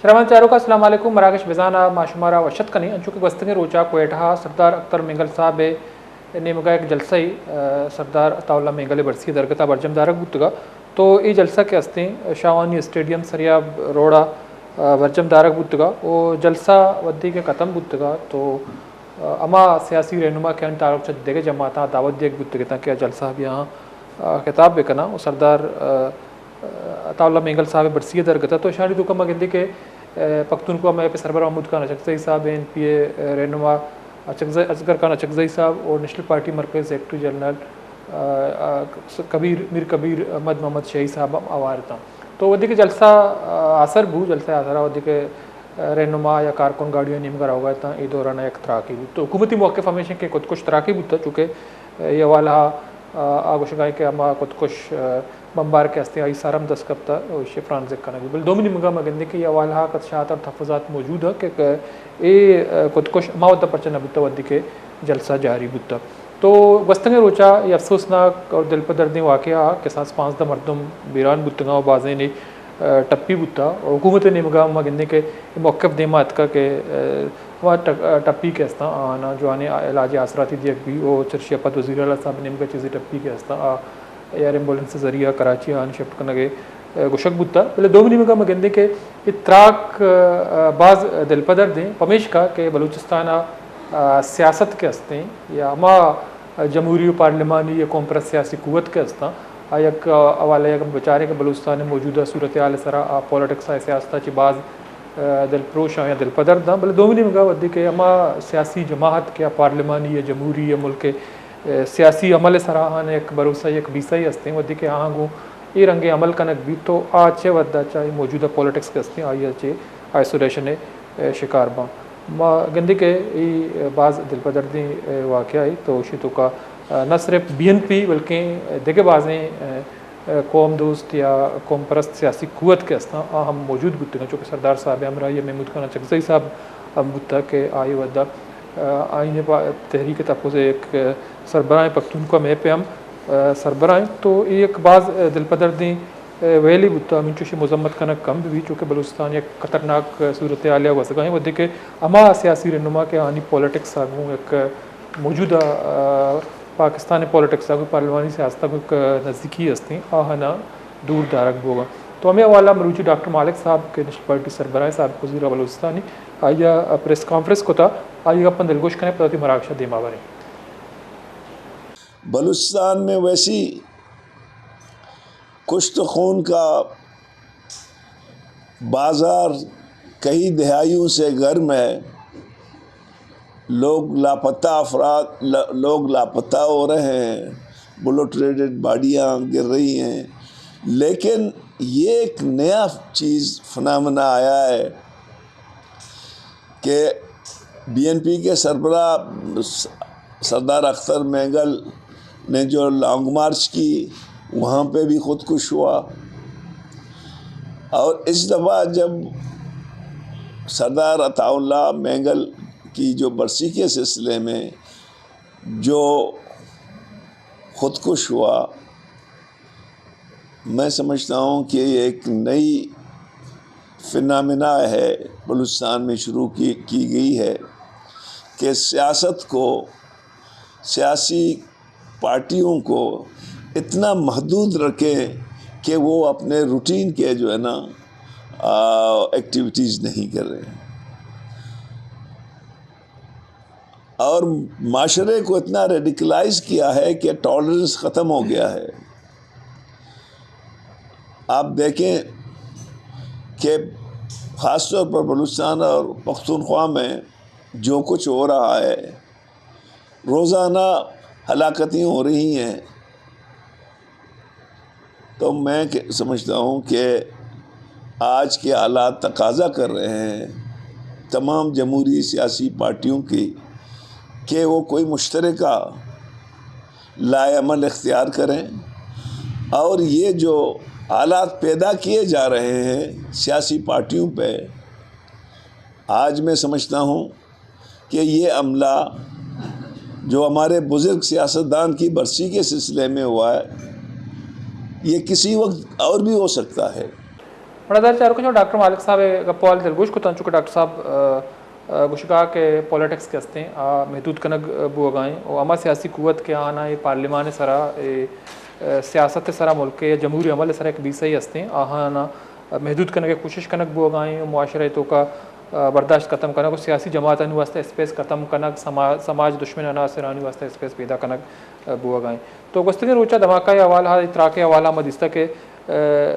شمئے چاروکاں السلام علیکم، مراگش بزان ءَ ما شمارا وش اتک کنیں۔ انچو کہ گوستگیں روچ ءَ کوئٹہ ءَ سردار اختر مینگل صاحب ءِ نیمگ ءَ یک جلسہ ءَ، آ، سردار عطا اللہ مینگل ءِ برسی ءِ درگت ءَ برجم دارگ بوتگ ءَ، تو اے جلسہ کہ استیں شاہوانی اسٹیڈیم سریاب روڈ ءَ، آ، برجم دارگ بوتگ ءَ، او جلسہ وھدے کہ ختم بوتگ ءَ تو، آ، ہما سیاسی رہنما کہ آنی تعلق چہ دگہ جماعتاں دعوت دیگ بوتگ اتاں کہ آ جلسہ ءَ بیاہاں، آ، خطاب بکناں، او سردار، آ، عطا اللہ مینگل صاحب ءِ برسی ءِ درگت ءَ تو اشانی توکا ما گندیں کہ، آ، پختونخوا میپ ءِ سربراہ محمود خان اچکزئی صاحب، این پی اے رہنما اچکزئی، اصغر خان اچکزئی صاحب اور نیشنل پارٹی مرکز سیکرٹری جنرل، آ، آ، کبیر، میر کبیر احمد محمد شاہی صاحب ہم ہوار اتاں۔ تو وھدے کہ جلسہ، آ، آسر بو، جلسہ ءِ آسر ءَ وھدے کہ، آ، رہنما یا کارکن گاڑیاں نیمگ ءَ روگ ءَ اتاں، اے دوران ءَ یک تراکے بوت۔ تو حکومتی موقف ہمیش انت کہ خودکش تراکے بوتہ، چونکہ اے حوالہ ءَ، آ، آ گوشگ ءَ انت کہ ہما خودکش، آ، بمبار کہ استیں، آئی سر ہم دست کپتہ، او ایشی ءِ فرانزک کنگ بوت۔ بلے دومی نیمگ ءَ ما گندیں کہ اے حوالہ ءَ خدشات اور تحفظات موجود انت کہ، کہ اے، آ، خودکش ہما وھد ءَ پرچہ نہ بوتہ، وھدے کہ جلسہ جاری بوتہ۔ تو گوستگیں روچ ءَ اے افسوسناک اور دلپدردیں واقعہ کہ ساس پانزدہ مردم بیران بوتگ انت و بازینے، آ، ٹپی بوتہ۔ اور حکومت ءِ نیمگ ءَ ما گندیں کہ اے موقف دیما اتکہ کہ، آ، ہما ٹ-، ٹپی کہ استاں، آہاناں جوانیں علاج آسراتی دیگ بی، او چرشی ءَ پد وزیر اعلیٰ صاحب ءِ نیمگ ءَ چیزے ٹپی کہ استاں، آ ایئر ایمبولینس ءِ ذریعہ کراچی ءَ آہانی شفٹ کنگ ءِ، آ، گوشگ بوتہ۔ بلے دومی نیمگ ءَ ما گندیں کہ اے تراک، آ، باز دلپدردیں، پمیشکا کہ بلوچستان ءِ، آ، سیاست کہ استیں یا ہما جمہوری و پارلیمانی یا قوم پرست سیاسی قوت کہ استاں، آ یک، آ، حوالہ ءَ اگاں بچاریں کہ بلوچستان ءِ موجودہ صورتحال ءِ سرا آ پالیٹکس ءَ، سیاست ءَ چہ باز، آ، دلپروش آں یا دلپدرد آں، بلے دومی نیمگ ءَ وھدے کہ ہما سیاسی جماعت کہ آ پارلیمانی یا جمہوری یا ملک ءِ، آ، سیاسی عمل ءِ سرا آہاں یک بھروسہ، یک بیسائی استیں، وھدے کہ آہاں گوں اے رنگیں عمل کنگ بیت تو آ چہ وھد ءَ چہ اے موجودہ پالیٹکس کہ استیں آئی ءَ چہ آئسولیشن ءِ، آ، شکار باں۔ ما گندیں کہ اے باز دلپدردیں، آ، واقعہ ءِ تو اشی توکا، آ، نہ صرف بی این پی بلکیں دگہ بازیں، آ، آ، قوم دوست یا قوم پرست سیاسی قوت کہ استاں آ ہم موجود بوتگ انت، چونکہ سردار صاحب ءِ ہمراہی ءَ محمود خان اچکزئی صاحب ہم بوتگ کہ آئی وھد ءَ، آ، آئین پا-، تحریک تحفظ ءِ یک، آ، سربراہیں، پختونخوا میپ ءِ ہم، آ، سربراہیں۔ تو اے یک باز، آ، دلپدردیں، آ، ویلے بوتہ، ہمینچوشی مذمت کنگ کم بہ بیت، چونکہ بلوچستان یک خطرناک، آ، صورتحالے ءَ گوزگا ایں، وھدے کہ ہما سیاسی رہنما کہ آہانی پالیٹکس ءَ گوں یک موجودہ، آ، پاکستان ءِ پالیٹکس ءَ گوں، پارلیمانی سیاست ءَ گوں یک نزیکی استیں، آہاناں دور دارگ بوگا۔ تو ہمے حوالہ ءَ مروچی ڈاکٹر مالک صاحب کہ نیشنل پارٹی سربراہ ایں، سابق وزیر بلوچستانی، آئی ءَ پریس کانفرنس کتا، آئی ءِ گپاں دلگوش کنیں، پدا وتی مراگش ءَ دیما بریں۔ بلوچستان میں ویسی کشت و خون کا بازار، کئی دہائیوں سے گرم ہے۔ لوگ لاپتہ افراد، ل-، لوگ لاپتہ ہو رہے ہیں، بلوٹریٹڈ باڈیاں گر رہی ہیں، لیکن یہ ایک نیا چیز، فنامنا آیا ہے کہ بی این پی کے سربراہ س-، سردار اختر مینگل نے جو لانگ مارچ کی، وہاں پہ بھی خودکش ہوا۔ اور اس دفعہ جب سردار عطا اللہ مینگل کی جو برسی کے سلسلے میں جو خودکش ہوا، میں سمجھتا ہوں کہ یہ ایک نئی فنامنا ہے، بلوچستان میں شروع کی، کی گئی ہے کہ سیاست کو، سیاسی پارٹیوں کو اتنا محدود رکھیں کہ وہ اپنے روٹین کے جو ہے نا، آ، ایکٹیویٹیز نہیں کر رہے ہیں۔ اور معاشرے کو اتنا ریڈیکلائز کیا ہے کہ ٹالرنس ختم ہو گیا ہے۔ آپ دیکھیں کہ خاص طور پر بلوچستان اور پختونخوا میں جو کچھ ہو رہا ہے، روزانہ ہلاکتیں ہو رہی ہیں، تو میں کہ-، سمجھتا ہوں کہ آج کے حالات تقاضا کر رہے ہیں تمام جمہوری سیاسی پارٹیوں کی کہ وہ کوئی مشترکہ لائحہ عمل اختیار کریں اور یہ جو حالات پیدا کیے جا رہے ہیں سیاسی پارٹیوں پہ، آج میں سمجھتا ہوں کہ یہ حملہ جو ہمارے بزرگ سیاستدان کی برسی کے سلسلے میں ہوا ہے، یہ کسی وقت اور بھی ہو سکتا ہے۔ مڑادار چاروکاں، چو ڈاکٹر مالک صاحب ءِ گپ ءَ حال دلگوش کتاں، چونکہ ڈاکٹر صاحب، ءَ، ءَ، گوشگا کہ پالیٹکس کہ استیں، آ محدود کنگ بوگا ایں و ہما سیاسی قوت کہ آناں اے پارلیمان ءِ سرا، اے، ءَ، سیاست ءِ سرا، ملک ءِ یا جمہوری عمل ءِ سرا یک بیسائی استیں، آہاں محدود کنگ ءِ کوشش کنگ بوگا ایں و معاشرہ ءِ توکا، ءَ، برداشت ختم کنگ و سیاسی جماعتانی واسطہ اسپیس ختم کنگ، سما-، سماج دشمن عناصرانی واسطہ اسپیس پیدا کنگ، ءَ، بوگا ایں۔ تو گوستگیں روچا دھماکہ ءِ حوالہ ءَ، تراک ءِ حوالہ ءَ ما دیستہ کہ، ءَ،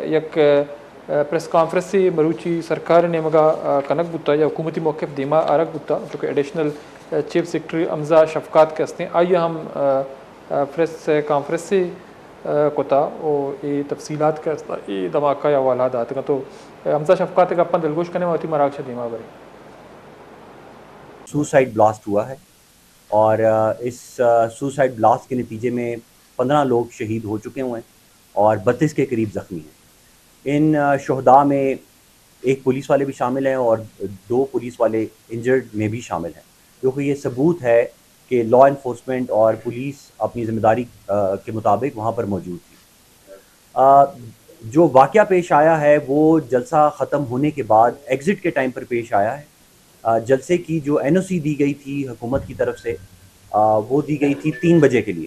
یک، ءَ، پریس کانفرنسے مروچی سرکار ءِ نیمگا، ءَ، کنگ بوتا یا حکومتی موقف دیما آرگ بوتا، چونکہ ایڈیشنل، ءَ، چیف سیکرٹری حمزہ شفقات کہ استیں، آئی ءَ ہم، ءَ، ءَ، پریس کانفرنسے، ءَ، کتا و اے تفصیلات کہ استا، اے دھماکہ ءِ حوالہ ءَ داتگاں۔ تو، ءَ، حمزہ شفقات ءِ گپاں دلگوش کنیں، وتی مراگش ءَ دیما بریں۔ سوسائڈ بلاسٹ ہوا ہے اور، آ، اس، آ، سوسائڈ بلاسٹ کے نتیجے میں پندرہ لوگ شہید ہو چکے ہوئے ہیں اور بتیس کے قریب زخمی ہیں۔ ان، آ، شہداء میں ایک پولیس والے بھی شامل ہیں اور دو پولیس والے انجرڈ میں بھی شامل ہیں، جو کہ یہ ثبوت ہے کہ لا انفورسمنٹ اور پولیس اپنی ذمہ داری، آ، کے مطابق وہاں پر موجود تھی۔ آ، جو واقعہ پیش آیا ہے، وہ جلسہ ختم ہونے کے بعد ایگزٹ کے ٹائم پر پیش آیا ہے۔ آ، جلسے کی جو این او سی دی گئی تھی حکومت کی طرف سے، آ، وہ دی گئی تھی تین بجے کے لیے،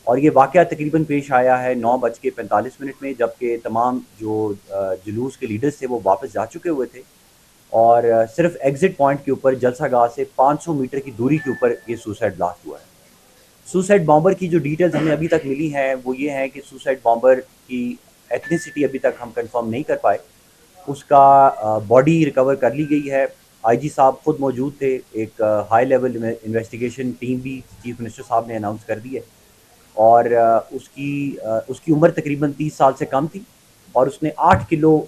اور یہ واقعہ تقریباً پیش آیا ہے نو بج کے پینتالیس منٹ میں، جبکہ تمام جو، آ، جلوس کے لیڈرز تھے، وہ واپس جا چکے ہوئے تھے، اور، آ، صرف ایگزٹ پوائنٹ کے اوپر، جلسہ گاہ سے پانچ سو میٹر کی دوری کے اوپر یہ سوسائڈ بلاسٹ ہوا ہے۔ سوسائڈ بامبر کی جو ڈیٹیلز ہمیں ابھی تک ملی ہیں، وہ یہ ہیں کہ سوسائڈ بامبر کی ایتھنیسٹی ابھی تک ہم کنفرم نہیں کر پائے۔ اس کا، آ، باڈی ریکور کر لی گئی ہے۔ آئی جی صاحب خود موجود تھے، ایک، آ، ہائی لیول انوے-، انویسٹیگیشن ٹیم بھی چیف منسٹر صاحب نے اناؤنس کر دی ہے، اور، آ، اس کی، آ، اس کی عمر تقریباً تیس سال سے کم تھی، اور اس نے آٹھ کلو،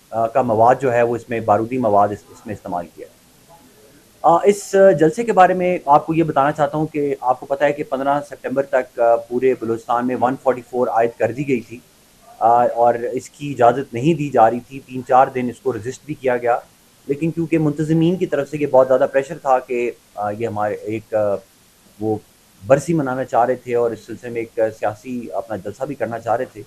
آ، کا مواد جو ہے، وہ اس میں، بارودی مواد اس، اس میں استعمال کیا ہے۔ آ، اس جلسے کے بارے میں آپ کو یہ بتانا چاہتا ہوں کہ آپ کو پتہ ہے کہ پندرہ سپٹمبر تک، آ، پورے بلوچستان میں ون فورٹی فور عائد کر دی گئی تھی، آ، اور اس کی اجازت نہیں دی جا رہی تھی۔ تین چار دن اس کو رجسٹ بھی کیا گیا، لیکن کیونکہ منتظمین کی طرف سے یہ بہت زیادہ پریشر تھا کہ، آ، یہ ہمارے ایک، آ، وہ برسی منانا چاہ رہے تھے اور اس سلسلے میں ایک سیاسی اپنا جلسہ بھی کرنا چاہ رہے تھے۔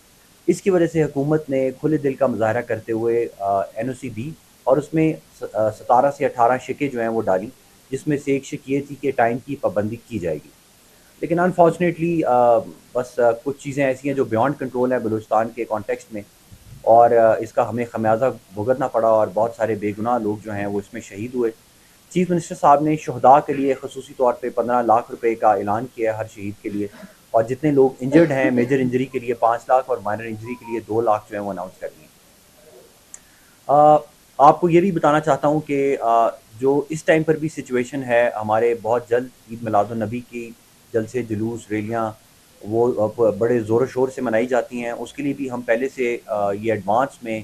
اس کی وجہ سے حکومت نے کھلے دل کا مظاہرہ کرتے ہوئے، آ، این او سی دی اور اس میں س-، آ، ستارہ سے اٹھارہ شکیں جو ہیں وہ ڈالی، جس میں سے ایک شک یہ تھی کہ ٹائم کی پابندی کی جائے گی۔ لیکن انفارچونیٹلی، آ، بس، آ، کچھ چیزیں ایسی ہیں جو بیانڈ کنٹرول ہیں بلوچستان کے کانٹیکسٹ میں، اور، آ، اس کا ہمیں خمیازہ بھگتنا پڑا اور بہت سارے بے گناہ لوگ جو ہیں وہ اس میں شہید ہوئے۔ چیف منسٹر صاحب نے شہداء کے لیے خصوصی طور پہ پندرہ لاکھ روپے کا اعلان کیا ہے ہر شہید کے لیے، اور جتنے لوگ انجرڈ ہیں، میجر انجری کے لیے پانچ لاکھ اور مائنر انجری کے لیے دو لاکھ جو ہیں وہ اناؤنس کر دیے۔ آ، آپ کو یہ بھی بتانا چاہتا ہوں کہ، آ، جو اس ٹائم پر بھی سچویشن ہے، ہمارے بہت جلد عید میلاد النبی کی جلسے، جلوس، ریلیاں، وہ، آ، ب-، بڑے زور و شور سے منائی جاتی ہیں۔ اس کے لیے بھی ہم پہلے سے، آ، یہ ایڈوانس میں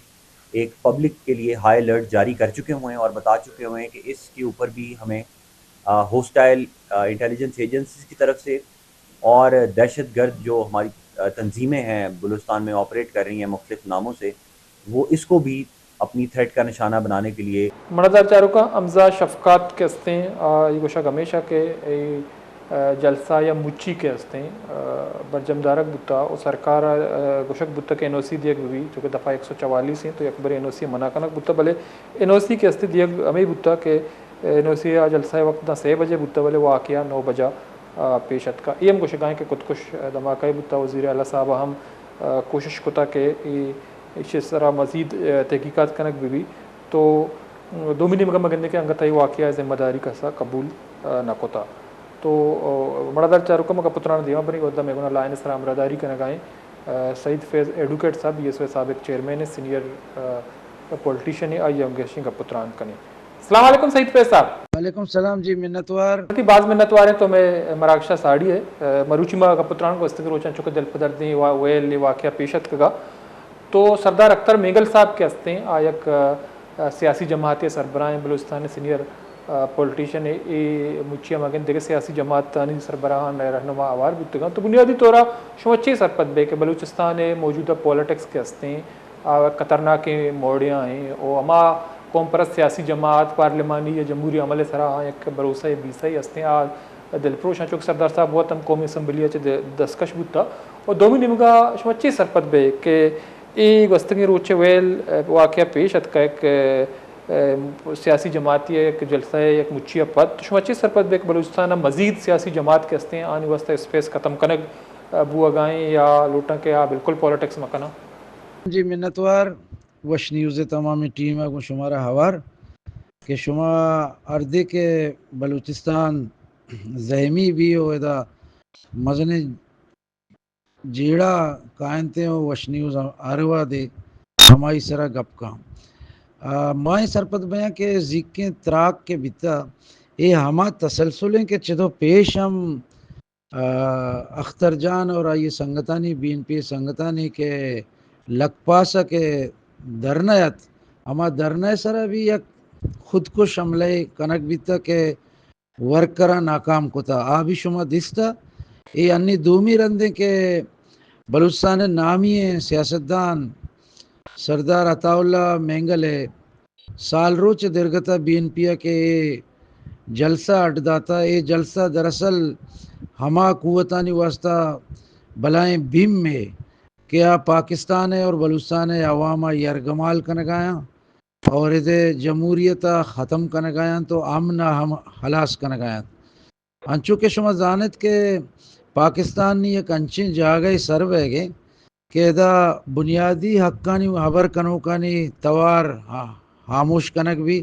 ایک پبلک کے لیے ہائی الرٹ جاری کر چکے ہوئے ہیں اور بتا چکے ہوئے ہیں کہ اس کے اوپر بھی ہمیں، آ، ہوسٹائل، آ، انٹیلیجنس ایجنسیز کی طرف سے اور دہشت گرد جو ہماری، آ، تنظیمیں ہیں بلوچستان میں آپریٹ کر رہی ہیں مختلف ناموں سے، وہ اس کو بھی اپنی تھریٹ کا نشانہ بنانے کے لیے۔ مڑادار چاروکاں، حمزہ شفقات کہ استیں، آ، اے گوشگ ہمیشہ کہ اے، آ، جلسہ یا مچی کہ استیں، آ، برجم دارگ بوتا و سرکار ءَ، آ، گوشگ بوتا کہ این او سی دیگ بہ بی، چونکہ دفعہ ایک سو چوالیس ایں تو یک برے این او سی منع کنگ بوتا، بلے این او سی کہ استیں دیگ ہمے بوتا کہ این او سی آ جلسہ ءِ وقت داں سے بجے بوتا، بلے واقعہ نو بجہ، آ، پیش اتکا۔ اے ہم گوشگا ایں کہ خودکش دھماکہ بوتا، وزیر اعلیٰ صاحب ءَ ہم، آ، کوشش کتا کہ اے ایشی سرا مزید، آ، تحقیقات کنگ بہ بی۔ تو، م، دومی نیمگا ما گندیں کہ انگت اے واقعہ ءِ ذمہ داری کسا قبول، آ، نہ کتا۔ تو، آ، مڑادار چاروکاں، ما گپ ءُ تران دیما بریں، اودا مئے گونا لائن ءِ سرا ہمراہداری کنگا ایں، آ، سعید فیض ایڈووکیٹ صاحب، بی ایس او ءِ سابق چیئرمین ایں، سینئر، آ، پولیٹیشن ایں، آئی ءَ ہم گیشیں گپ ءُ تران کنیں۔ السلام علیکم سعید فیض صاحب۔ وعلیکم السلام جی، منتوار۔ وتی باز منتوار ایں تو مئے مراگشا ساڑی ئے۔ آ، مروچی ما گپ ءُ تران گوستگیں روچاں چونکہ دل پدردیں وا-، ویل اے واقعہ پیش اتکگا۔ تو سردار اختر مینگل صاحب کہ استیں، آ یک، آ، سیاسی جماعتے سربراہ ایں، بلوچستان ءِ سینئر، آ، پولیٹیشن ایں، اے مچی ہم اگن دگہ سیاسی جماعتانی سربراہان ءِ رہنما ہوار بوتگاں۔ تو بنیادی طورا شما چے سرپد بئے کہ بلوچستان ءِ موجودہ پولیٹکس کہ استیں، آ، خطرناکیں موڑیاں ایں و ہما قوم پرست سیاسی جماعت، پارلیمانی یا جمہوری عمل ءِ سرا آ یک بھروسہ ءِ بیسہ ئے استیں، آ دلپروش آں، چونکہ سردار صاحب وت ہم قومی اسمبلی ءَ چہ د-، دستکش بوتا۔ و دومی نیمگا شما چے سرپد بئے کہ اے گوستگیں روچ ء ویل، ء، واقعہ پیش اتکگ کہ، ء، سیاسی جماعتی ء یک جلسہ ء یک مچی ء پد تو شما چے سرپد بے کہ بلوچستان ء مزید سیاسی جماعت کہ ہستیں آنی واستہ اسپیس ختم کنگ، ء، بوہگائیں یا لوٹاں کہ آ بالکل پالیٹکس مہ کناں؟ جی منتوار، وش نیوز ء تمامیں ٹیم ء گوں شمارا ہوار کہ شما ہردے کہ بلوچستان زہمی بی و ادا مزنیں جیڑہ کاینت و وش نیوز ہر وہدے ہمائی سرا گپ کاں۔ آ، ما اے سرپد بیاں کہ زیکیں تراک کہ بیتا، اے ہما تسلسل ہیں کہ چدو پیش ہم، آ، اختر جان اور آئی سنگتانی، بی این پی سنگتانی کہ لکپاسا کہ دھرنا ات، ہما دھرنا سرا بھی یک خودکش حملہ کنگ بیتا کہ ورکراں ناکام کتا۔ آ بھی شما دیستا۔ اے انی دومی رندیں کہ بلوچستان ء نامی ء سیاستدان سردار عطا اللہ مینگل ء سال روچ ء درگت ء بی این پی ء کہ اے جلسہ اڈ داتا، اے جلسہ دراصل ہما قوتانی واسطہ بلائیں بیم ء کہ آ پاکستان ء اور بلوچستان ء عوام ء یرغمال کنگایاں۔ اور ادے جمہوریت ء ختم کنگایاں تو امن ء ہم ہلاس کنگایاں۔ انچو کہ شما زانت کہ پاکستان نی یک انچیں جاگہ سر بئیگے کہ ادا بنیادی حقانی ہبر کنوکانی توار ہا-، ہاموش کنگ بی،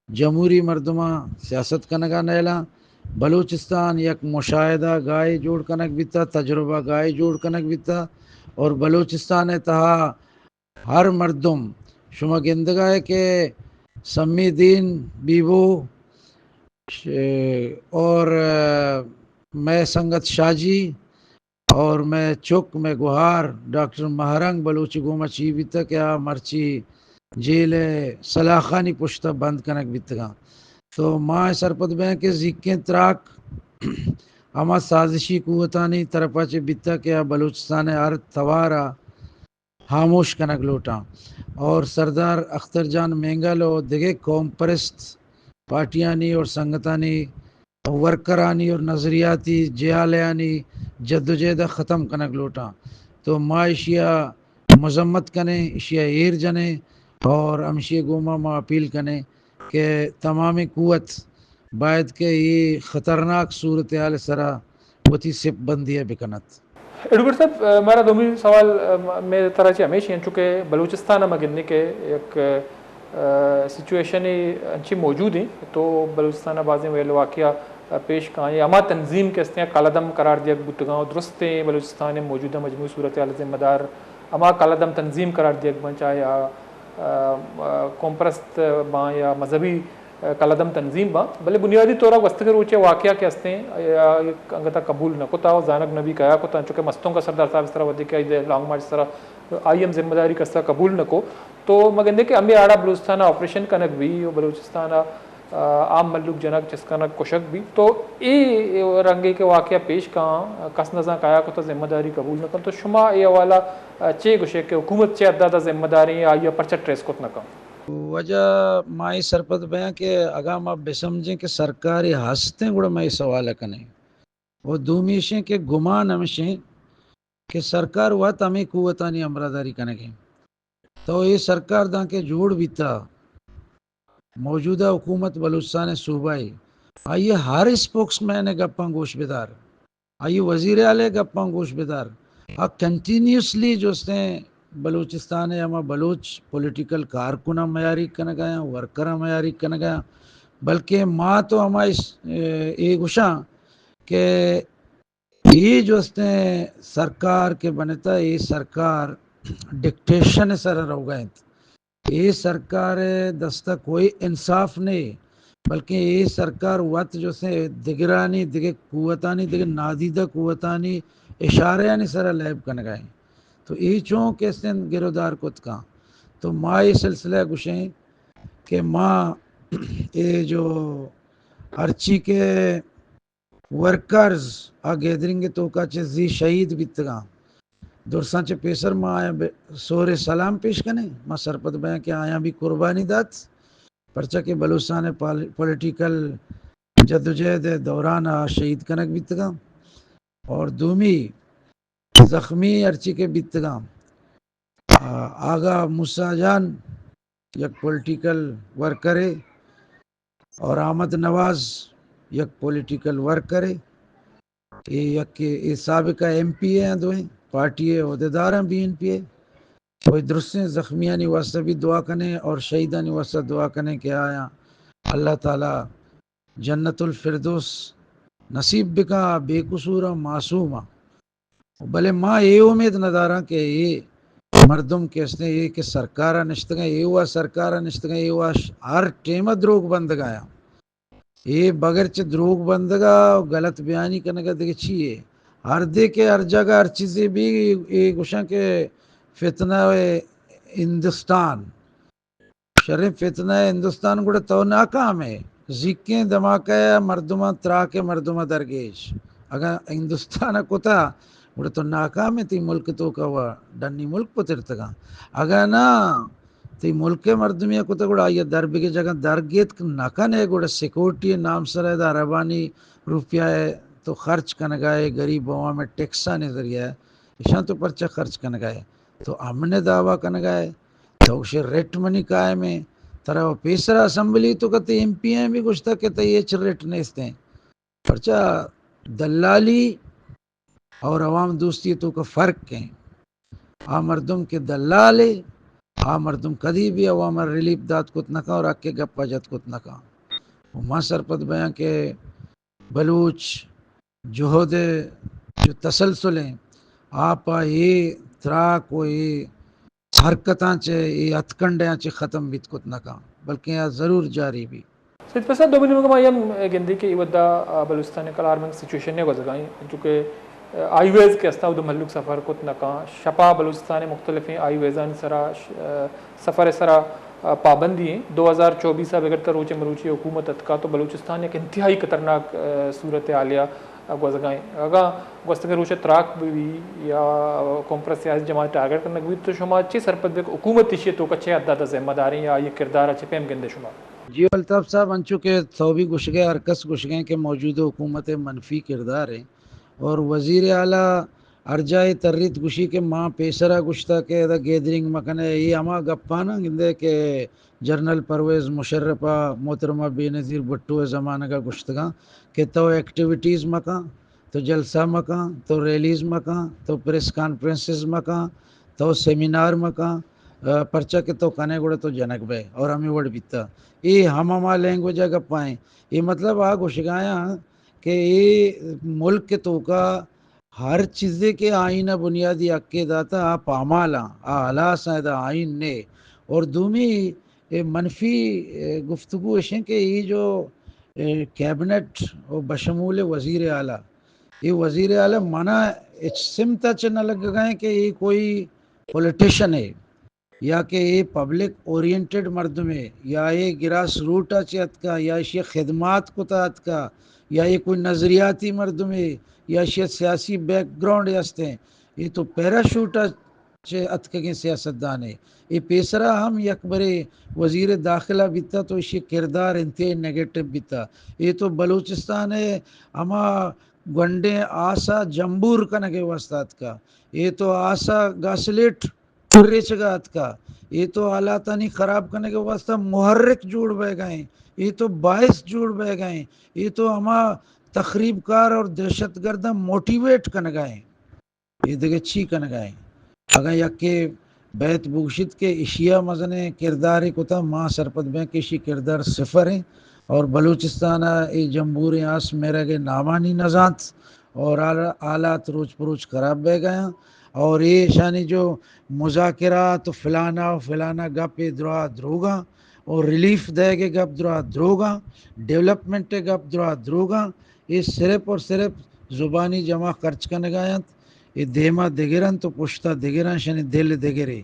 جمہوری مردماں سیاست کنگا نیلاں، بلوچستان یک مشاہدہ گاہے جوڑ کنگ بیتا، تجربہ گاہے جوڑ کنگ بیتا اور بلوچستان ء تہا ہر مردم شما گندگا ہے کہ سمی دین بیبو ش-، اور، آ، مئے سنگت شاہ جی اور مئے چک، مئے گوہار ڈاکٹر مہرنگ بلوچ گوما چی بیتا کہ آ مرچی جیل ء سلاخانی پشت ء بند کنگ بیتگاں۔ تو ما سرپد بیاں کہ زیکیں تراک ہما سازشی قوتانی طرفا چہ بیتا کہ آ بلوچستان ء ہر توار ء ہاموش کنگ لوٹاں اور سردار اختر جان مینگل و دگہ قوم پرست پارٹیانی اور سنگتانی ورکرانی اور نظریاتی جہالہانی جدوجہد ء ختم کنگ لوٹاں۔ تو ما اشیا مذمت کنیں، اشیا ایر جنیں اور ہمشی گوما ما اپیل کنیں کہ تمامیں قوت باید کہ اے خطرناک صورتحال سرا وتی سپ بندی ء بکنت۔ ایڈوکیٹ صاحب، ء، مارا دومی سوال، ء، م-، مئے ترا چہ ہمیش انت، چونکہ بلوچستان ء ما گندیں کہ یک، ء، سچویشن انچیں موجود ہیں، تو بلوچستان ء بازیں ویل واقعہ، ء، پیش کائیں، ہما تنظیم کہ استیں کالعدم قرار دیگ بوتگاں و درستیں بلوچستان ء موجودہ مجموعی صورتحال ء ذمہ دار ہما کالعدم تنظیم قرار دیگ بنت، چاہے آ، ء، ء، قوم پرست باں یا مذہبی کالعدم تنظیم باں، بلے بنیادی طور ء گوستگیں روچ ء واقعہ کہ استیں، آ، یک انگت ء قبول نہ کتا و زانگ نہ بی کیا کتا، انچو کہ مستونگ ء سردار صاحب ء سرا وھدے کہ آئی لانگ مارچ سرا آئی ہم ذمہ داری کسا قبول نہ کو۔ تو ما گندے کہ ہمے آڑا بلوچستان ء آپریشن کنگ بی و بلوچستان ء، آ، عام ملوک جنگ چست کنگ کشگ بی۔ تو اے رنگے کہ واقعہ پیش کاں، کس نزان کیا کتا ذمہ داری قبول نہ کن۔ تو شما اے حوالہ، آ، چے گوشے کہ حکومت چے حد ء ذمہ داریں، آئی ء پرچہ ٹریس کت نہ کن؟ وجہ ما اے سرپد بیاں کہ اگاں ما بسمجھیں کہ سرکارے ہستیں گڑا ما اے سوال ء کنیں۔ و دومی اشیں کہ گمان ہمشیں کہ سرکار وت ہمیں قوتانی ہمراہداری کنگیں۔ تو اے سرکار دانکہ جوڑ بیتا، موجودہ حکومت بلوچستان صوبہ ء، آئی ء ہر اسپوکس مین ء گپاں گوش بدار، آئی ء وزیر اعلی ء گپاں گوش بدار۔ آ کنٹینیوسلی جو استیں بلوچستان ء ہما بلوچ پولیٹیکل کارکناں میاری کنگ ء آں، ورکراں میاری کنگ ء آں، بلکہ ما تو ہما اس-، اے گوشاں کہ اے جو استیں سرکار کہ بنتا، اے سرکار ڈکٹیشن ء سر ء روگا انت۔ اے سرکار ء دست ء کوئی انصاف نے، بلکیں اے سرکار وت جو استیں دگرانی، دگہ قوتانی، دگہ نادیدہ قوتانی اشارہانی سر ء لیب کنگا انت۔ تو اے چون کہ استیں گرودار کت کن؟ تو ما اے سلسلہ گوشیں کہ ما اے جو ہرچی کہ ورکرز آ گیدرنگ ء توکا چہ زی شہید بیتگاں۔ درساں چہ پیسر ما آیاں بہ سور ء سلام پیش کنیں۔ ما سرپد بیاں کہ آیاں بھی قربانی دات، پرچا کہ بلوچستان ء پال-، پولیٹیکل جدوجہد ء دوران آ شہید کنگ بیتگاں۔ اور دومی زخمی ہرچی کہ بیتگاں، آ، آغا موسیٰ جان یک پولیٹیکل ورکرے اور احمد نواز یک پولیٹیکل ورکرے۔ اے یک، اے سابقہ ایم پی اے ہیں، دوئیں پارٹی ءِ عہدیدار ہیں بی این پی ءِ۔ کوئی درستیں زخمیانی واسطہ بھی دعا کنیں اور شہیدانی واسطہ دعا کنیں کہ آیاں اللہ تعالی جنت الفردوس نصیب بکاں، آ بے قصور آں، معصوم آں۔ بلے ما اے امید نداراں کہ اے مردم کہ استیں، اے کہ سرکار ءَ نشتگاں، اے وا سرکار ءَ نشتگاں، اے وا ش-، ہر ٹیم ءَ دروگ بندگ آیاں۔ اے بغیر چہ دروگ بندگ ءَ، غلط بیانی کنگ ءَ دگہ چی اے؟ ہر دے کہ ہر جگہ ہر چیزے بھی، اے گوشاں کہ فتنہ ہندوستان، شریں فتنہ ہندوستان، گڑا تو ناکام ئے۔ زیکیں دھماکہ ءَ مردماں تراک ءَ مردماں درگیش۔ اگاں ہندوستان ءَ کتا، گڑا تو ناکام ئے، تئی ملک ءِ توکا وا ڈنی ملک پترتگاں۔ اگاں نہ تئی ملک ءِ مردمے ءَ کتا، گڑا آئی ءَ در بگیج۔ اگاں درگیتک نہ کن ئے، گڑا سیکورٹی ءِ نام سر ءَ ادا عربانی روپیہ ءَ تو خرچ کنگا ئے، غریب عوام ءِ ٹیکسانی ذریعہ ءَ، ایشاں تو پرچہ خرچ کنگا ئے؟ تو امن ءِ دعویٰ کنگا ئے؟ تو گوشے ریٹ منی قائم ایں، ترا پیسرا اسمبلی ءِ توکا تئی ایم پی اے بھی گوشتا کہ تئی ہچ ریٹ نیستیں۔ پرچا؟ دلالی اور عوام دوستی ءِ توکا فرق ایں۔ آ مردم کہ دلال اے، آ مردم کدی بھی عوام ءَ ریلیف دات کت نہ کن اور حق ءِ گپ ءَ جت کت نہ کن۔ و ما سرپد بیاں کہ بلوچ جہد ءِ جو تسلسل ایں، آ پہ اے تراک و اے حرکتاں چہ، اے ہتھکنڈیاں چہ ختم بیت کت نہ کن، بلکیں آ ضرور جاری بی۔ سید فیصل، دومی نیمگ ءَ ما اے ہم گندیں کہ اے وھد ءَ، آ، بلوچستان ءِ کلارمنگ سچویشن ءَ گوزگ ءَ ایں، چونکہ، آ، ہائی ویز کہ استاں، اود ءَ مھلوک سفر کت نہ کن، شپ ءَ بلوچستان ءِ مختلفیں ہائی ویزانی سرا ش-، آ، سفر ءِ سرا، آ، پابندی ایں۔ دو ہزار چوبیس ءَ بگر تاں روچ مروچی حکومت اتکا تو بلوچستان یک انتہائی خطرناک، آ، صورت حالے ءَ گوزگ ءَ ایں۔ اگاں گوستگیں روچ ءَ تراک بہ بی یا قوم پرست سیاسی جماعت ٹارگٹ کنگ بہ بیت تو شما چے سرپد بے کہ حکومت ایشی ءِ توکا چے حد ءَ ذمہ دار ایں یا آئی ءِ کردار ءَ چے پیم گندے شما؟ جی الطاف صاحب، انچو کہ تو بھی گوشگ ئے، ہر کس گوشگ ئے کہ موجودہ حکومت ءِ منفی کردار ایں اور وزیر اعلیٰ ہر جاہ ءَ تریت گوشی کہ ما پیسرا گوشتا کہ ادا گیدرنگ مکن ئے، اے ہما گپاں نہ گندے کہ جنرل پرویز مشرف ءَ محترمہ بینظیر بھٹو ءِ زمانگ ءَ گوشتگاں کہ تو ایکٹیویٹیز مکن، تو جلسہ مکن، تو ریلیز مکن، تو پریس کانفرنسز مکن، تو سیمینار مکن، آ، پرچا کہ تو کنے گڑا تو جنگ بئے اور ہمے وڑ بیتا۔ اے ہم ہما لینگویج ءِ گپاں۔ اے مطلب آ گوشگایاں کہ اے ملک ءِ توکا ہر چیزے کہ آئین ءَ بنیادی حقے داتا، آ پامالاں، آ ہلاساں، ادا آئین نے۔ اور دومی، اے منفی، اے گفتگو ایشیں کہ اے جو، اے کیبنٹ و بشمول وزیر اعلیٰ، اے وزیر اعلیٰ منا ہچ سمت ءَ چہ نہ لگگا ایں کہ اے کوئی پولیٹیشن اے۔ یا کہ اے پبلک اورینٹڈ مردمے، یا اے گراس روٹ ءَ چہ اتکا، یا ایشی ءَ خدمات کتا اتکا، یا اے کوئی نظریاتی مردمے، یا ایشی ءَ سیاسی بیک گراؤنڈ ہستیں۔ اے تو پیراشوٹ ءَ چہ اتکگیں سیاستدانے۔ اے پیسرا ہم یک برے وزیر داخلہ بیتا تو ایشی کردار انتہائی نیگیٹو بیتا۔ اے تو بلوچستان ءِ ہما گونڈیں آسا جمبور کنگ ءِ واسطہ اتکا۔ اے تو آسا گاسلیٹ ریچگ ءَ اتکا۔ اے تو حالاتانی خراب کنگ ءِ واسطہ محرک جوڑ بئیگ ءَ ایں۔ اے تو باعث جوڑ بئیگ ءَ ایں۔ اے تو ہما تخریب کار اور دہشت گرداں موٹیویٹ کنگ ءَ ایں۔ اے دگہ چی کنگ ءَ ایں؟ اگاں یکے بیت بگوشیت کہ ایشی ءَ مزنیں کردارے کتا، ما سرپد بیں کہ ایشی کردار صفر ایں اور بلوچستان ءَ اے جمبوریں آس مرگ ءِ نامانی نزانت اور حال-، حالات روچ پہ روچ خراب بئیگ ءَ ایں۔ اور اے ایشانی جو مذاکرات و فلانا و فلانا گپ، اے دراہ دروگاں، اور ریلیف دئیگ ءِ گپ دراہ دروگاں، ڈیولپمنٹ ءِ گپ دراہ دروگاں۔ اے صرف اور صرف زبانی جمع خرچ کنگ ءَ انت۔ اے دیما دگر انت و پشتا دگر انت، شنی دل دگرے۔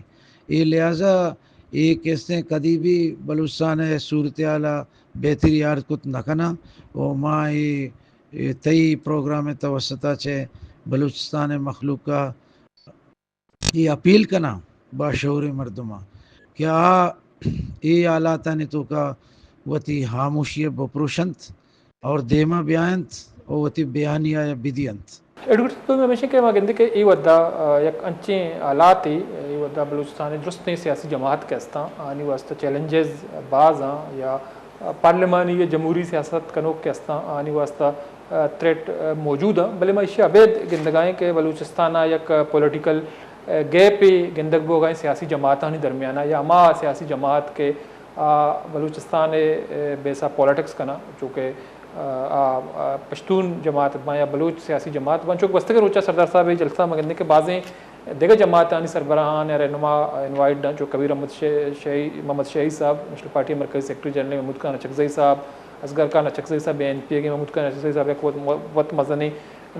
اے لہذا اے کستیں کدی بھی بلوچستان ءِ صورتحال ءَ بہتری آرت کت نہ کناں۔ و ما اے، اے تئی پروگرام ءِ توسط ءَ چہ بلوچستان ءِ مخلوق ءَ اے اپیل کناں باشعوریں مردماں کہ آ اے حالاتانی توکا وتی ہاموشی ءَ بپروشنت اور دیما بیاینت و وتی بیانیہ ءَ بدینت۔ ایڈوکیٹ صاحب، ہمیش کہ ما گندیں کہ اے وھد ءَ، آ، یک انچیں حالاتے، اے دا بلوچستان ء درستیں سیاسی جماعت کہ استاں، آنی واستہ چیلنجز باز آں، یا پارلیمانی یا جمہوری سیاست کنوک کہ استاں، آنی واستہ، آ، تھریٹ، آ، موجود آں۔ بلے ما ایشی ء ابید گندگائیں کہ بلوچستان ء یک پولیٹیکل، آ، گیپے گندگ بوگائیں سیاسی جماعتانی درمیان ء، یا ہما سیاسی جماعت کہ، آ، بلوچستان ء، آ، بیسا پولیٹکس کناں، چونکہ، آ، آ، آ، پشتون جماعت باں یا بلوچ سیاسی جماعت باں، چونکہ گوستگیں روچا سردار صاحب اے جلسہ ما گندیں کہ بازیں دگہ جماعتانی سربراہان یا رہنما انوائٹ داں، چو کبیر احمد شے-، شاہی، محمد شاہی صاحب، نیشنل پارٹی مرکزی سیکرٹری جنرل، محمود خان اچکزئی صاحب، اصغر خان اچکزئی صاحب، بی این پی ء محمود خان اچکزئی صاحب یک وت، وت مزنیں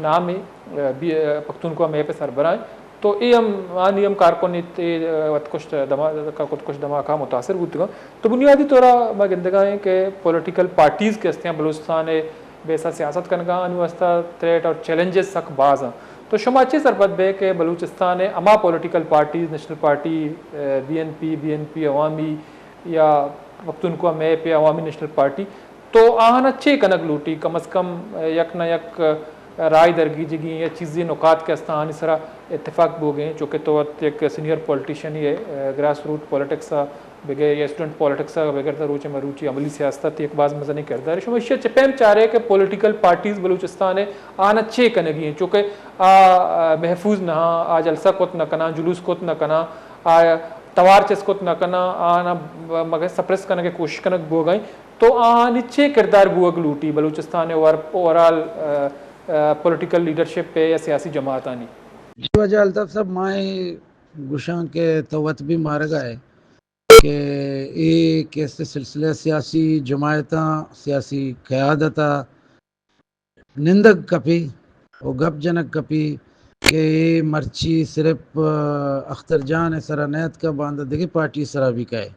نامے، بی-، پختونخوا میپ ء سربراہ۔ تو اے ہم، آنی ہم کارکن ایت، اے وت کشت دھما-، خودکش دھماکہ متاثر بوتگاں۔ تو بنیادی طور ء ما گندگائیں کہ پولیٹیکل پارٹیز کہ استیاں بلوچستان ء بیسا سیاست کنگا، آنی واسطہ تھریٹ اور چیلنجز سک باز ہیں۔ تو شما چے سرپد بے کہ بلوچستان ء ہما پولیٹیکل پارٹیز، نیشنل پارٹی، آ، B N P, B N P Awami یا پختونخوا میپ یا عوامی نیشنل پارٹی، تو آہانا چے کنگ لوٹی؟ کم از کم، آ، یک نہ یک، آ، رائے درگیجگی یا چیزی نکات کہ استاں آنی سرا اتفاق بوگیں، چونکہ تو وت یک سینئر پولیٹیشن ئے، آ، گراس روٹ پولیٹکس ء بگر یا اسٹوڈنٹ پولیٹکس ء بگر تا روچ مروچی عملی سیاست ء یک باز مزنیں کردار۔ شما ایشی ء چہ پیم چارے کہ پولیٹیکل پارٹیز بلوچستان ء آناں چے کنگی انت؟ چونکہ آ، آ، محفوظ نہ آں، آ جلسہ کت نہ کناں، جلوس کت نہ کناں، آ توار چست کت نہ کناں، آناں مگہ سپریس کنگ ء کوشش کنگ بوگ ء انت۔ تو آنی چے کردار بوگ لوٹی بلوچستان ء اوور-، اوورآل، آ، آ، پولیٹیکل لیڈرشپ ء یا سیاسی جماعتانی؟ جی واجہ الطاف صاحب، ما اے گوشاں کہ تو وت بھی مارگا ہے کہ اے کہ است سلسلہ سیاسی جماعتاں، سیاسی قیادت ء نندگ کپی و گپ جنگ کپی کہ اے مرچی صرف، آ، اختر جان ء سرا نیتکا، باندا دگہ پارٹی سرا بھی کئے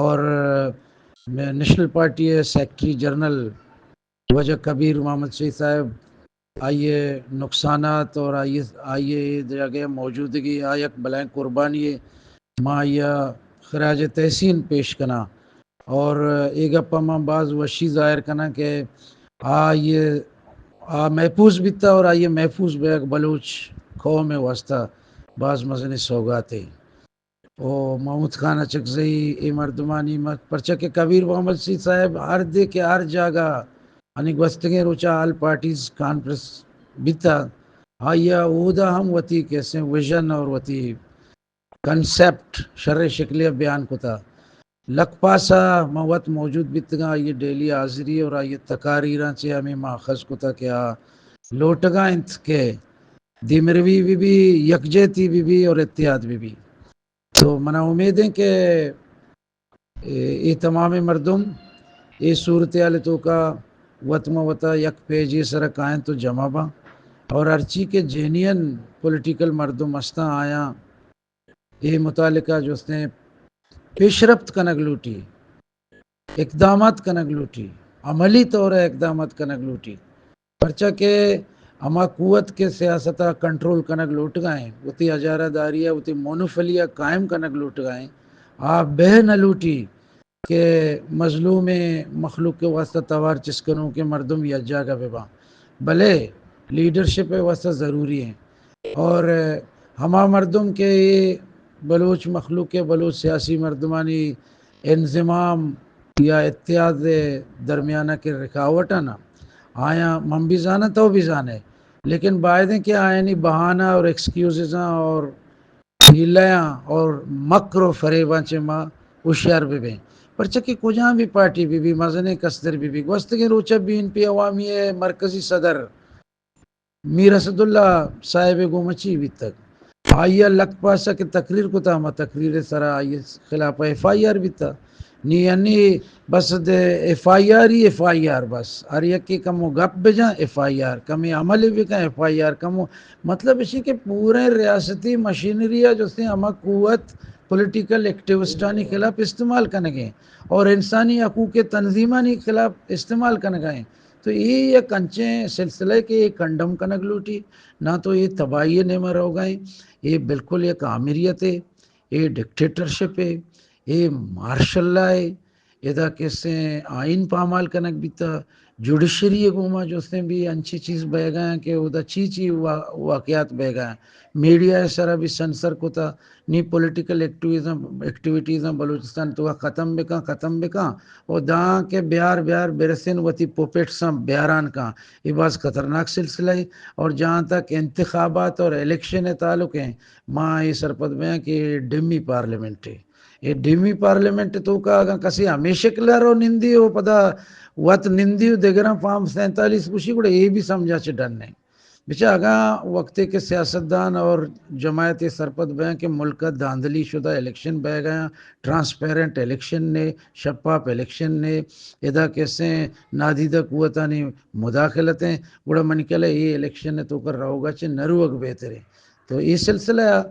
اور، آ، نیشنل پارٹی ء سیکرٹری جنرل واجہ کبیر محمد شہید صاحب، آئی ء نقصانات اور آئی، آئی ء اے جاگہ ء موجودگی آ یک بلائیں قربانی ء، ما آئی ء خراج تحسین پیش کناں اور اے گپ ء ما باز وشی ظاہر کناں کہ آئی ء آ محفوظ بیتا اور آئی ء محفوظ بیگ بلوچ قوم ء واسطہ باز مزنیں سوگاتے۔ او محمود خان اچکزئی، اے مردمانی م-، پرچہ کہ کبیر محمد شہید صاحب ہر دے کہ ہر جاگہ، یعنی گوستگیں روچا آل پارٹیز کانفرنس بیتا، آئی ء اودا ہم وتی کیسے ویژن اور وتی کنسپٹ شریں شکلے ء بیان کتا۔ لکپاسا من وت موجود بیتگاں، آئی ء ڈیلی حاضری اور آئی ء تقاریراں چہ ہمیں ماخذ کتا کہ آ لوٹگا انت کہ دیمروی بہ بی، یکجہتی بہ بی اور اتحاد بہ بی۔ تو منا امید ایں کہ اے، اے تمامیں مردم اے صورتحال توکا وت ما وتا یک پیجے سرا کائنت و جمع باں اور ہرچی کہ جینین پولیٹیکل مردم ہستاں آیاں اے متعلقہ جستیں پیشرفت کنگ لوٹی، اقدامات کنگ لوٹی، عملی طور ء اقدامات کنگ لوٹی۔ پرچا کہ ہما قوت کہ سیاست ء کنٹرول کنگ لوٹگا ہیں، وتی اجارہ داری ء وتی مونوپلی ء قائم کنگ لوٹگا ہیں، آ بہ نہ لوٹی کہ مظلومیں مخلوق کے واسطہ توار چست کنوکیں مردم یک جاگہ بہ باں، بلے لیڈرشپ ء واسطہ ضروری ہیں۔ اور ہما مردم کہ اے بلوچ مخلوق ء بلوچ سیاسی مردمانی انضمام یا اتحاد ء درمیان ء کہ رکاوٹ ء نا، آیاں من بھی زاناں، تو بھی زانے، لیکن باید ہیں کہ آیانی بہانہ اور ایکسکیوزز اور ہیلیاں اور مکر و فریباں چہ ما ہوشیار بہ بیں۔ پرچہ کہ کجام بھی پارٹی بہ بی، مزنیں کستر بہ بی، گوستگیں روچ ء بی این پی عوامی ء مرکزی صدر میر اسداللہ صاحب ء گوما چی بیتگ؟ آئی ء لک پاسہ کہ تقریر کتا، ہما تقریر ء سرا آئی ء خلاف ایف آئی آر بیتا۔ نی انی بس دے ایف آئی آر ہی ایف آئی آر بس۔ ہر یکے کمو گپ بجاں ایف آئی آر، کمے عمل بکن ایف آئی آر، کمو مطلب اسی کہ پورے ریاستی مشینری ء جستیں ہما قوت پولیٹیکل ایکٹیوسٹانی خلاف استعمال کنگیں اور انسانی حقوق تنظیمانی خلاف استعمال کنگا ہیں۔ تو اے یک انچیں سلسلہ کہ اے کنڈم کنگ لوٹی، نہ تو اے تباہی ء نیمہ روگا ہیں، اے بالکل یک آمریت ہے، اے ڈکٹیٹرشپ ہے، اے مارشل لا ہے، ادا کسیں آئین پامال کنگ بیتا، جوڈیشری ء گوما جوستیں بھی انچی چیز بئیگا ہیں کہ اودا چی چی وا-، واقعات بئیگا ہیں۔ میڈیا ء سرا بھی سنسر کتا، نی پولیٹیکل ایکٹیویزم، ایکٹیویٹیز ہم بلوچستان تو ختم بکن، ختم بکن، و داں کہ بیار بیار برسن وتی پوپیٹس ہم بیاران کن۔ یہ باز خطرناک سلسلہ ہے۔ اور جہاں تک انتخابات اور الیکشن ء تعلق ہیں، ما یہ سرپد بیاں کہ ڈمی پارلیمنٹ ہے۔ اے ڈیمی پارلیمنٹ توکا اگاں کسے ہمے شکل ء رو نندی و پدا وت نندی و دگراں فارم سینتالیس گوشی، گڑا اے بھی سمجھا چہ ڈن ہیں۔ بچا اگاں وقتے کہ سیاستدان اور جماعت اے سرپد بیاں کہ ملک ء دھاندلی شدہ الیکشن بہ گیا، ٹرانسپیرنٹ الیکشن نے، شفاف الیکشن نے، ادا کسے نادیدہ قوتانی مداخلت ہیں، گڑا منی خیال ء اے الیکشن ء توکا روگا چہ نروگ بہتر ہے۔ تو اے سلسلہ ء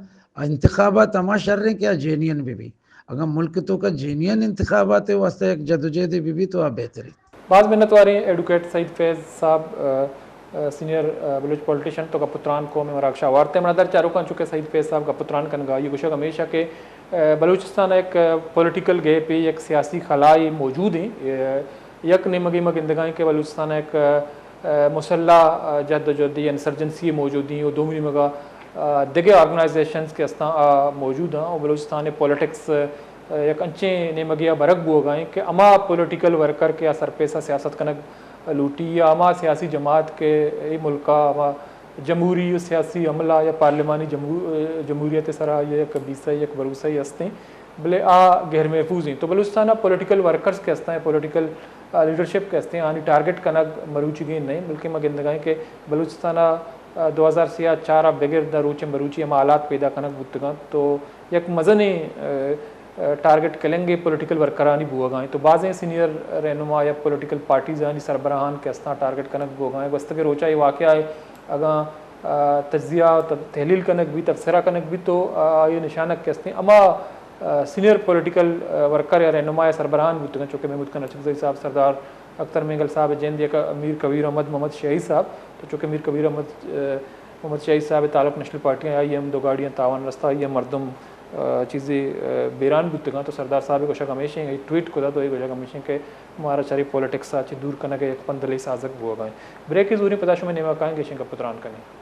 انتخابات ہما شر ہیں کہ آ جینین بہ بی۔ اگاں ملک توکا جینین انتخابات ء واسطہ یک جدوجہدے بہ بی تو آ بہتر انت۔ باز منت واریں ایڈوکیٹ سعید فیض صاحب، آ، آ، سینئر، آ، بلوچ پولیٹیشن تو گپ و تران کو میں مراگشا وارتے۔ من در چاروکاں چونکہ سعید فیض صاحب گپ و تران کنگا یہ گوشگ ہمیشہ کہ، آ، بلوچستان ایک، آ، پولیٹیکل گیپ ہے، یک سیاسی خلائی موجود ہیں۔ آ، یک نیمگی ما گندگائیں کہ بلوچستان ایک، آ، مسلح، آ، جد و جہد یا انسرجنسی موجود ہیں اور دومی نیمگا آ، دگہ آرگنائزیشنز کہ استاں، آ، موجود آں و بلوچستان ء پولیٹکس، آ، یک انچیں نیمگے ء برگ بوگ ء انت کہ ہما پولیٹیکل ورکر کہ آ سرپیس ء سیاست کنگ لوٹی یا ہما سیاسی جماعت کہ اے ملک ء ہما جمہوری و سیاسی عمل ء یا پارلیمانی جمہو-، جمہوریت ء سرا یک بیسہ یک بھروسہ است انت، بلے آ غیر محفوظ انت۔ تو بلوچستان ء پولیٹیکل ورکرز کہ استاں، پولیٹیکل، آ، لیڈرشپ کہ استیں، آنی ٹارگٹ کنگ مروچیگیں نہیں، بلکہ ما گندگائیں کہ بلوچستان ء آ، دو ہزار سے ء چار ء بگر داں روچ ء مروچی ہما حالات پیدا کنگ بوتگ انت تو یک مزنیں، آ، آ، ٹارگٹ کلنگ ء پولیٹیکل ورکرانی بوگ ء انت تو بازیں سینئر رہنما یا پولیٹیکل پارٹیزانی سربراہان کہ استاں ٹارگٹ کنگ بوگ ء انت۔ گوستگیں روچ ء اے واقعہ ء اگاں، آ، تجزیہ و تب-، تحلیل کنگ بیت، تبصرہ کنگ بیت تو، آ، آئی ء نشانگ کہ استیں ہما، آ، سینئر پولیٹیکل، آ، ورکر یا رہنما یا سربراہان بوتگ انت، چونکہ محمود خان اچکزئی صاحب، سردار اختر مینگل صاحب ء جند یک میر کبیر احمد محمد شیعی صاحب، تو چونکہ میر کبیر احمد، آ، محمد شیعی صاحب ء تعلق نیشنل پارٹی ء، آئی ء ہم دو گاڑیاں تاوان رستہ، آئی ء مردم، آ، چیزے، آ، بیران بوتگاں۔ تو سردار صاحب ء گوشگ ہمیش انت، اے ٹویٹ کتا تو اے گوشگ ہمیش انت کہ مارا چرے پولیٹکس ء چہ دور کنگ ء یک پندلے سازگ بوگ ء انت۔ بریکے زوریں پدا شمئے نیمگ ء کائیں گیشیں گپ ء تران کنیں۔